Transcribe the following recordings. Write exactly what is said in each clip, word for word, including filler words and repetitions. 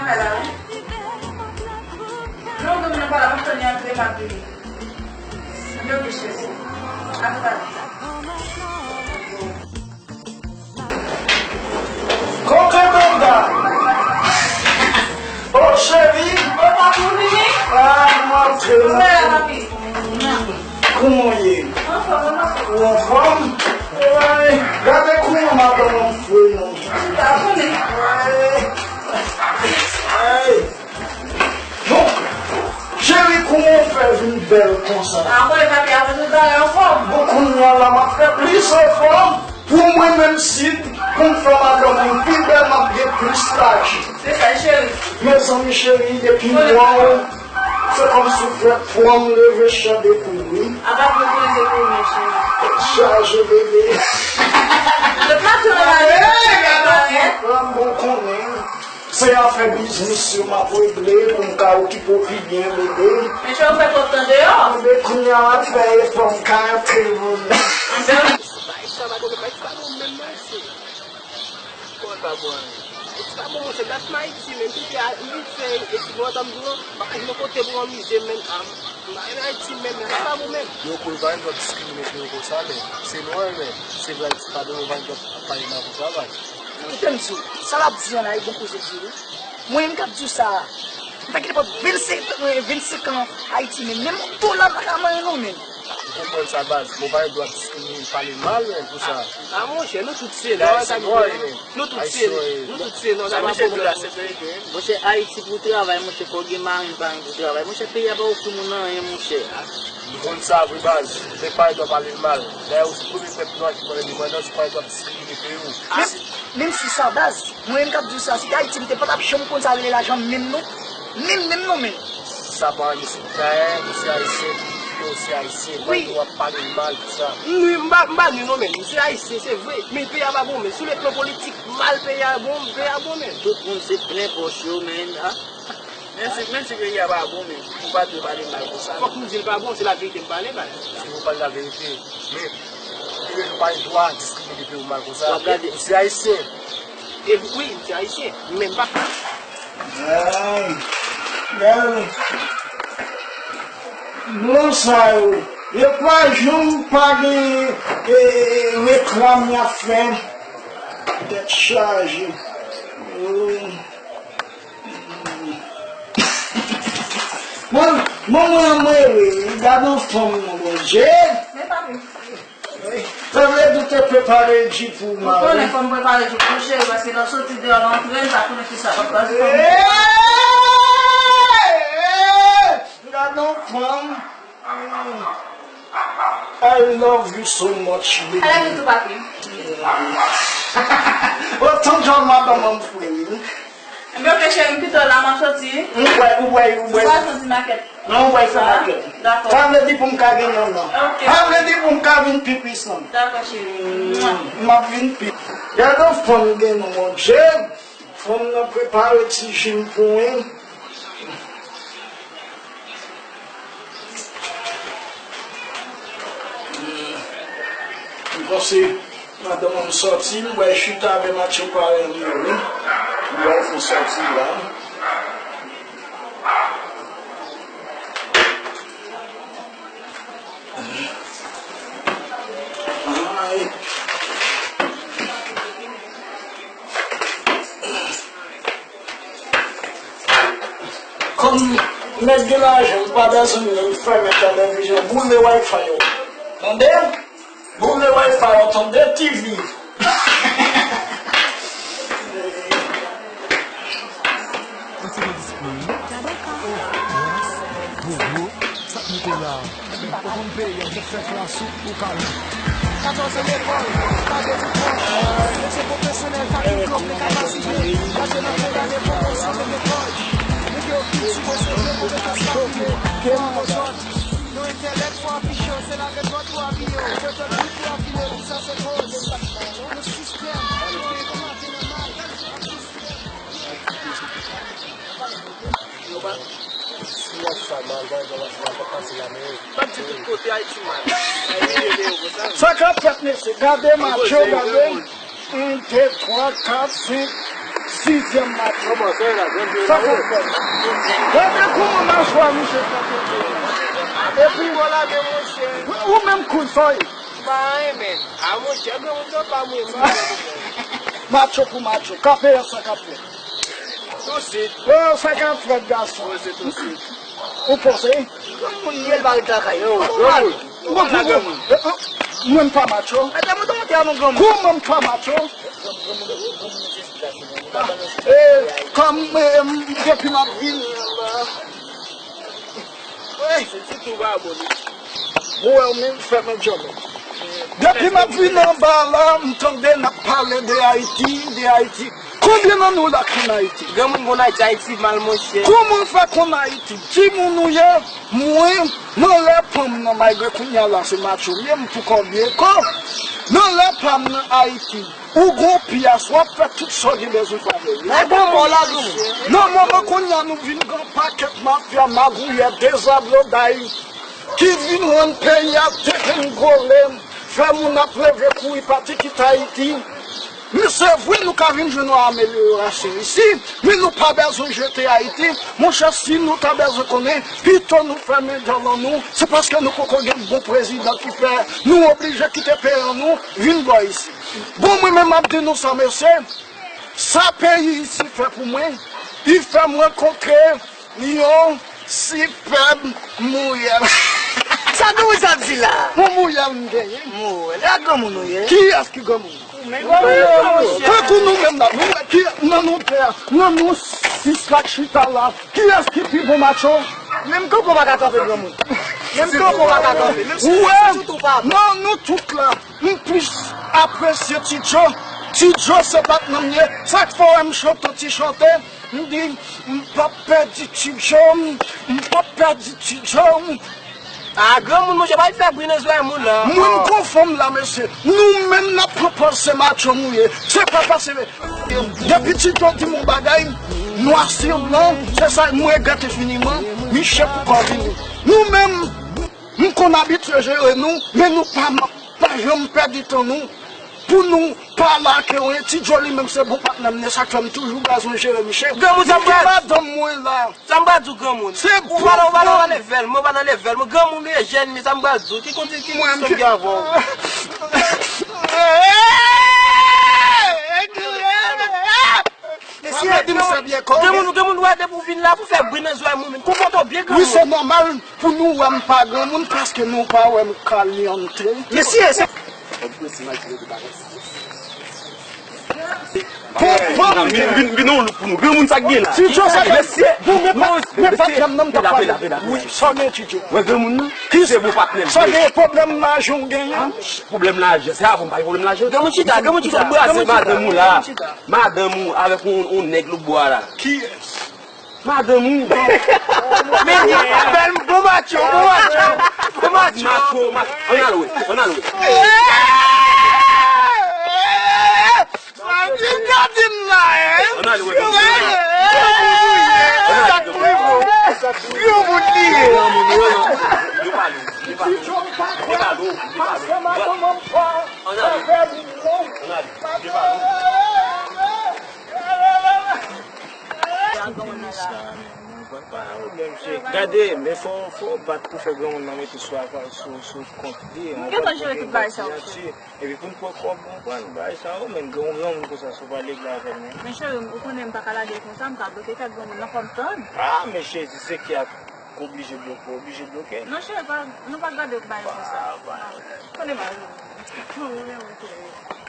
Fè la, wi. Non, non, non, pa la, m ap tann li antre, m ap vini. Ok, cheri. A tout à l'heure. Kote banda? Oh, cheri. Ou pa pou vini? Ah, m antre, m antre. Ou wè la, papi? Kouman w ye? Anfòm, anfòm. Ou anfòm? Ay, gade kouman madanm an fre non. Ou ta konnen. Ay. Ay. Bon, cheri, kouman w fè vin bèl konsa? A, mwen, papi, a, mwen tout bagay anfòm. Bon, kounye a la, m ap fè plis anfòm. Pou mwen menm, si pou m fè madanm mwen pi bèl, m ap gen plis lajan. Se sa, cheri. Mezanmi, cheri, depi m wè w, se kòmsi w fè pran m leve chè depi w, wi. A pa pou konnen se pou mwen, cheri. Tèt chaje, bebe. Lòt maten, w ale, cheri, parèt. Bon, konnen. Se afè biznis yo m ap regle pou m ka okipe w pi byen, bebe. Men chè, ou fè twòp tan deyò. Bebe, kounye a m ap fè efò m ka antre vre. Sa pa bon, pa bon menm, non, se. Kòman pa bon anyen? E se pa bon, monchè, dat m Ayiti, men tout a, m vin fè, e si bon, antann m di w, m pa ka jwenn kote pou m anmize m, men, a, m pa renmen Ayiti, men, men, se pa bon menm. Yo kwè pa gen dwa diskrimine pou yo konsa, men, se nou renmen, se vre Ayiti pa bon, yo pa gen dwa ap pale mal pou travay. Kite m di w, sa l ap di an la, e bon koze l di wi. Mwen menm k ap di w sa a, m ta kite pran vennsenk, vennsenk an Ayiti, men menm yon dola m pa ka manyen non, men. Ou konprann sa, baz? Bon, pa gen dwa diskrimine, pale mal, men, pou sa. A, monchè, nou tout se nwa, sa ki bon. Nou tout se, nou tout se nwa, sa pa pwoblèm. Monchè, Ayiti pou travay, monchè, fò w gen mari, pa gen pou travay. Monchè, peyi a pa ofri moun anyen, monchè. M konn sa vre, baz. Nèg pa gen dwa pale l mal. Dayè, ou se premye pèp nwa ki mande endepandans, ou pa gen dwa diskrimine peyi w. Menm, menm si sa, baz, mwen menm k ap di w sa, si te Ayiti, m te pa t ap janm konn sa rele lajan menm non. Menm, menm non, menm. Sa pa anyen, se dayè, ou se ayisyen, ou se ayisyen, wi. Mande w ap pale l mal, tout sa. Wi, m pa, m pa ni non, menm. M se ayisyen, se vre, men peyi a pa bon, men sou le plan politik, mal peyi a bon, peyi a bon, menm. Tout moun se plen pòch yo, menm, a. Men si, men si peyi a pa bon, men ou pa dwe pale mal konsa. Fòk nou di l pa bon, se laverite m pale, baz. Se pou pale laverite. Men, nou pa gen dwa diskrimine peyi w mal konsa. W ap gade. Ou se ayisyen. E wi, m se ayisyen. Men m pa. Ay, gade. Blan sa yo. Yo pa janm pa gen, e, e, e, reklam y ap fè. Tèt chaje. Oh. Mwen, mwen, mwen, mwen, wi, gade yon fanm nan, Bondye. Men pa vin. Sa vle di w te prepare ji pou w, mari. Ou konnen fò m prepare ji pou cheri, paske lè w soti deyò, lè w antre, m pa konnen kisa k ap pase. Hey! Hey! Gade yon fanm. I love you so much, baby. I love you too, papi. Otan djòl madanm an m fre, wi. Ebyen, oke, cheri, m kite w la, m ap soti. M kwè, ou kwè, ou kwè. M pral soti makèt. Non, ou kwè, fè makèt. Dakò. Sa vle di pou m ka gen nonm nan. Oke. Sa vle di pou m ka vin pi pwisan. Dakò, cheri. M ap vin pi. Gade yon fanm gen non, Bondye. Fanm nan prepare ti ji m pou mwen. M panse madanm an sòti, m wè chita avè matyo parèy li yo, wi. M wè l fè sòti la. Ay. Kòm nèg gen lajan, m pa bezwen menm fèmen televizyon, boule wifi w. Tande? Boule wifi w, tande, T V. Yon ti de display, wi. Gade ka. Bobo, sa k mete la? Ou konn peyi a, ou fè klas ou, ou ka li. Katòz an lekòl, pa de diplòm. Metye pwofesyonèl, sa ki plis gen kapasite. Gaje nan fè gade pwomosyon de lekòl. Nèg yo ki sou pwosede pou de klas pa pile. Fò a vòt. Yon entèlèk fò afiche, se la rèd vòt pou abiye. Fò tout pou afile, pou sa se koz. Yon sistèm, yon entèlèk. Yo pa, si w ap sa mal, pa egzanp, w ap sa mal, pa pase la, men pa di tout kote Ayiti mal. Ay, milye de yo konsa. Sa k ap fèt, mesye? Gade match yo, gade. Yon, de, twa, kat, senk, Sizyèm match. Kòman sa ye la? Sa fè fè. Gade kòman Macho a misye fè. Epi, ou menm, Kouz, sa ye? Pa anyen, men. A, monchè, granmoun nan pa mwen, mwen. Macho pou macho. K P S sa k ap fèt. Tousuit. Oh, sa k ap fèt, gason. Wi, se tousuit. Ou panse? Granmoun, mwen pa ret lakay yo. Granmoun. Ou pa granmoun. Mwen pa macho. Kòman m pa macho? Eh, kòm, eh, depi m ap vin. Wi, se ti tou ba abone. Ou wè, ou menm, fè men djòl. Depi m ap vin anba la, m tande n ap pale de Ayiti, de Ayiti. Konbyen nan nou la konn Ayiti? Granmoun konn Ayiti, Ayiti mal, monchè. Kòman w fè konn Ayiti? Timoun ou ye? Mwen, nan lè pa m nan, malgre kounye a la se macho m ye, m pou kòb ye kò. Nan lè pa m nan Ayiti, ou gon pyas, w ap fè tout sa w gen bezwen fè avè l. Nan moman kounye a nou vin gen pakèt mafya, magouyè, dezabloday, ki vin rann peyi a degrengole, fè moun ap leve kouri pati kite Ayiti. Men se vre nou ka vin jwenn yon amelyorasyon isi, men nou pa bezwen jete Ayiti. Monchè, si nou ta bezwen konnen, pito nou fèmen djòl an nou, se paske nou poko gen bon prezidan ki fè nou oblije kite peyi an nou vin bò isi. Bon, mwen menm m ap di nou sa, mesye, sa peyi isi fè pou mwen, li fè m rankontre yon sipèb mouyèl. Sa nou sa di la? Yon mouyèl m genyen. Mouyèl. E a granmoun ou ye? Kiyès ki granmoun? Tankou nou menm la, nou wè ki nan nou tè a, nan nou sis la k chita la, kiyès ki pi bon macho? Menm kanpe w pa ka kanpe granmoun. Menm kanpe w pa ka kanpe. Menm si w pa kanpe. Nan nou tout la, m plis apresye Ti Djo. Ti Djo se patnè m ye. Sa k fè w wè m chante ti chante? M di, m p ap pèdi Ti Djo, m p ap pèdi Ti Djo. A, granmoun, monchè, pa vin fè bri nan zòrèy moun la. Mwen, m konfòm la, mesye. Nou menm, n ap pran pòz se macho nou ye. Se pa pase. Depi Ti Djo di m yon bagay, nwa si blan, se sa m regrèt enfiniman. Miche poko vini. Nou menm, m konn abitye jere nou, men nou pa, pa janm pèdi tan nou. Pou nou pale ak yo, wi, Ti Djo li menm se bon patnè m, men sa k fè m toujou bezwen jere Miche. Granmoun, sa m pral di madanm mwen la. Sa m pral di w, granmoun. Ou pa nan, ou pa nan level mwen, ou pa nan level mwen. Granmoun, ou jèn, men sa m pral di w. Ki konti, ki konti ki avè w? Mesye, granmoun, granmoun, wè depi w vin la pou fè bri nan zòrèy moun, men konpòte w byen, granmoun. Wi, se nòmal. Pou nou wè m pa granmoun, paske nou pa wè m kalyante. Mesye, se... Vin, vin, vin yon louk pou nou. Granmoun, sa k gen la? Ti Djo, sa gen? Mesye, bon, men pa, men pa granmoun nan m t ap pale. Wi, sa gen, Ti Djo? Wè granmoun nan? Ki se bon patnè m? Sa gen, pwoblèm lajan w genyen? Pwoblèm lajan, se avè w m pa gen pwoblèm lajan? Granmoun chita, granmoun chita. Ou kraze madanm ou la. Madanm ou avèk yon, yon nèg lòtbò a la. Kiyès? Madanm ou. Men, bèl, bon macho, bon macho, bon macho. Macho, macho. Ann al wè, ann al wè. Sa vin gade m la, en? Ann al wè. Granmoun li ye. Granmoun li ye. Yo pale, yo pale. Yo pale, yo pale. Ann al wè. Ann al wè. Yo pale. Gade, men fò, fò w bat pou fè granmoun nan mete sou, sou, sou kont li. M gentan jere tout bagay sa yo, cheri. Epi pou n pran kòb, ou konprann, bagay sa yo, men granmoun, granmoun konsa, si w pa regle avè l, men. Men cheri, ou konnen m pa ka lage l konsa, m ka bloke kèk granmoun nan, fò m tann. Ah, men cheri, si se kè a oblije bloke, oblije bloke. Non, cheri, pa, nou pa gade bagay konsa. Konnen bagay yo. Mwen menm, cheri.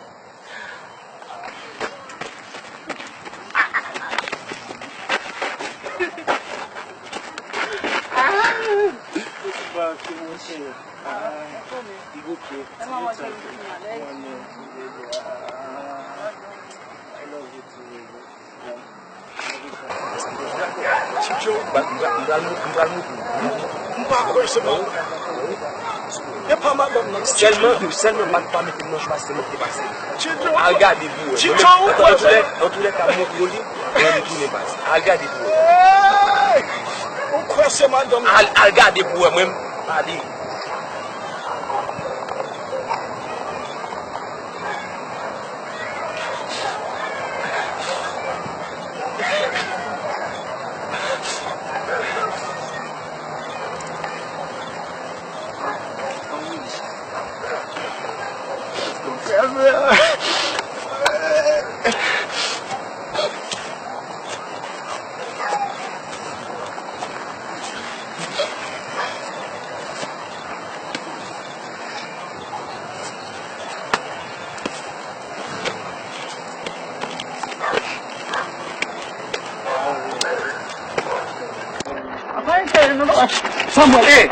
Ti Djo, m pral, m pral, m pral moute. M pa kwè se madanm. E pa madanm nan. Sèlman, sèlman pa, pa mete m nan chwa, se mwen ki te pase. Ti Djo. Al gade pou wè. Ti Djo, ou kwè se... Antoulèka, m montre w li, mwen m tounen pase. Al gade pou wè. Ou kwè se madanm. Al, al gade pou wè, mwen m pale. Samuel,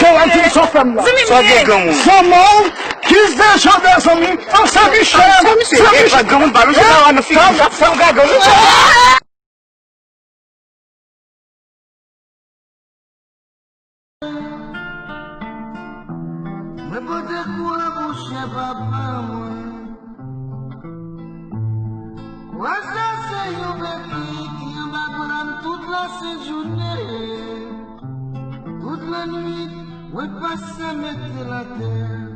Joel, ki sa w fè m la? Sa gen granmoun. Samuel, ki se jan de zanmi? An, se Michel, se Michel. Granmoun, balon, se la, nan figi. Sa, sa, sa, granmoun. Mwen pote kou an pou chen papa mwen. Kwa sa se yon bèk ki anba bra m tout lasent jounen. Tout lannwit, mwen pase mete l atè.